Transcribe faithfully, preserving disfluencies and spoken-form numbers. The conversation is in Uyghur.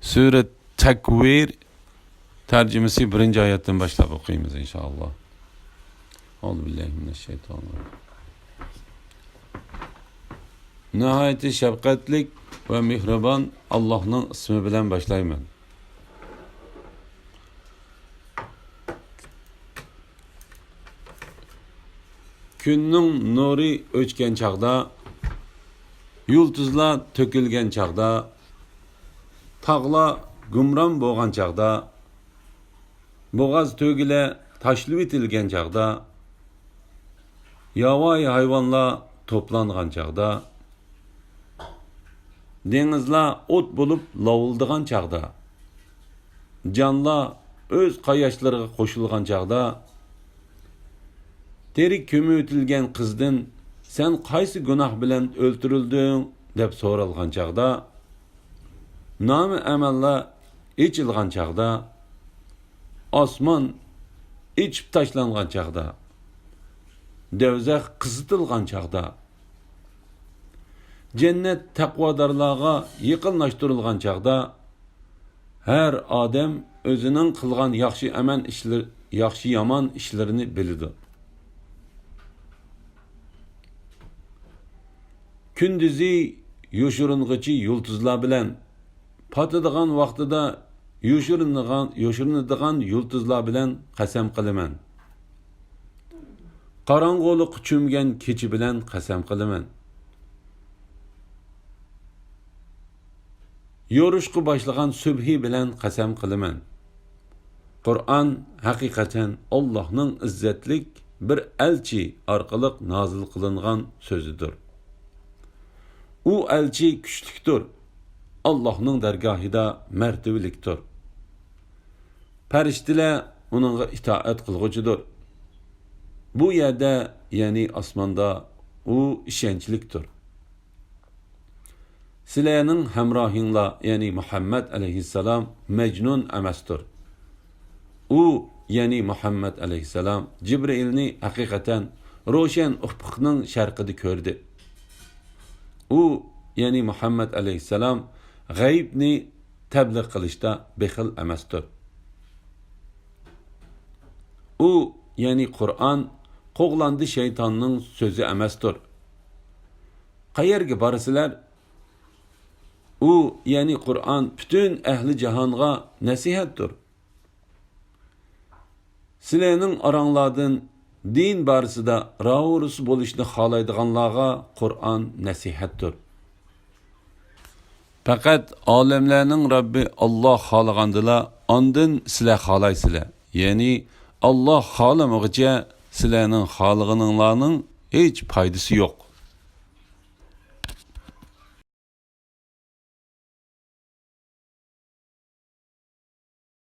سۈرە تەكۋىر تەرجىمىسى بىرىنچى ئايەتتىن باشلاپ ئوقۇيمىز، ئىنشائاللا. ئەئۇزۇ بىللاھى مىنەششەيتانىر راجىم. ناھايىتى شەپقەتلىك ۋە مېھرىبان ئاللاھنىڭ ئىسمى بىلەن باشلايمەن. كۈننىڭ نۇرى ئۆچكەن چاغدا، يۇلتۇزلار تۆكۈلگەن چاغدا، تاغلار گۇمران بولغان چاغدا، بوغاز تۆگىلەر تاشلىۋېتىلگەن چاغدا، ياۋايى ھايۋانلار توپلانغان چاغدا، دېڭىزلار ئوت بولۇپ لاۋۇلدىغان چاغدا، جانلار ئۆز قاياشلىرىغا قوشۇلغان چاغدا، تىرىك كۆمۈۋېتىلگەن قىزدىن، «سەن قايسى گۇناھ بىلەن ئۆلتۈرۈلدۈڭ؟» دەپ سورالغان چاغدا، نامە ئەمەللەر ئېچىلغان چاغدا، ئاسمان ئېچىپ تاشلانغان چاغدا، دەۋزەخ قىزىتىلغان چاغدا، جەننەت تەقۋادارلارغا يېقىنلاشتۇرۇلغان چاغدا، ھەر ئادەم ئۆزىنىڭ قىلغان ياخشى ئەمەل ئىشلىرى، ياخشى يامان ئىشلىرىنى بىلىدۇ. كۈندۈزى يوشۇرۇنغۇچى يۇلتۇزلار بىلەن، پاتىدىغان ۋاقتىدا يوشۇرۇنىدىغان، يوشۇرۇنىدىغان يۇلتۇزلار بىلەن قەسەم قىلىمەن. قاراڭغۇلۇققا چۆمگەن كېچە بىلەن قەسەم قىلىمەن. يورۇشقا باشلىغان سۈبھى بىلەن قەسەم قىلىمەن. قۇرئان ھەقىقەتەن ئاللاھنىڭ ئىززەتلىك بىر ئەلچى ئارقىلىق نازىل قىلىنغان سۆزىدۇر. ئۇ ئەلچى كۈچلۈكتۇر، ئاللاھنىڭ دەرگاھىدا مەرتىۋىلىكتۇر. پەرىشتىلەر ئۇنىڭغا ئىتائەت قىلغۇچىدۇر. بۇ يەردە، يەنى ئاسماندا ئۇ ئىشەنچلىكتۇر. سىلەرنىڭ ھەمراھىڭلار، يەنى مۇھەممەد ئەلەيھىسسالام مەجنۇن ئەمەستۇر. ئۇ، يەنى مۇھەممەد ئەلەيھىسسالام جىبرىئىلنى ھەقىقەتەن روشەن ئۇپۇقنىڭ شەرقىدە كۆردى. ئۇ، يەنى مۇھەممەد ئەلەيھىسسالام غەيىبنى تەبلىغ قىلىشتا بېخىل ئەمەستۇر. ئۇ، يەنى قۇرئان قوغلاندى شەيتاننىڭ سۆزى ئەمەستۇر. قەيەرگە بارىسىلەر؟ ئۇ، يەنى قۇرئان پۈتۈن ئەھلى جاھانغا نەسىھەتتۇر. سىلەرنىڭ ئاراڭلاردىن دىن بارىسىدا راۋۇرۇس بولۇشنى خالايدىغانلارغا قۇرئان نەسىھەتتۇر. پەقەت ئالەملەرنىڭ رەببى ئاللاھ خالىغاندىلا ئاندىن سىلەر خالايسىلەر. يەنى ئاللاھ خالىمىغۇچە سىلەرنىڭ خالىغىنىڭلارنىڭ ھېچ پايدىسى يوق.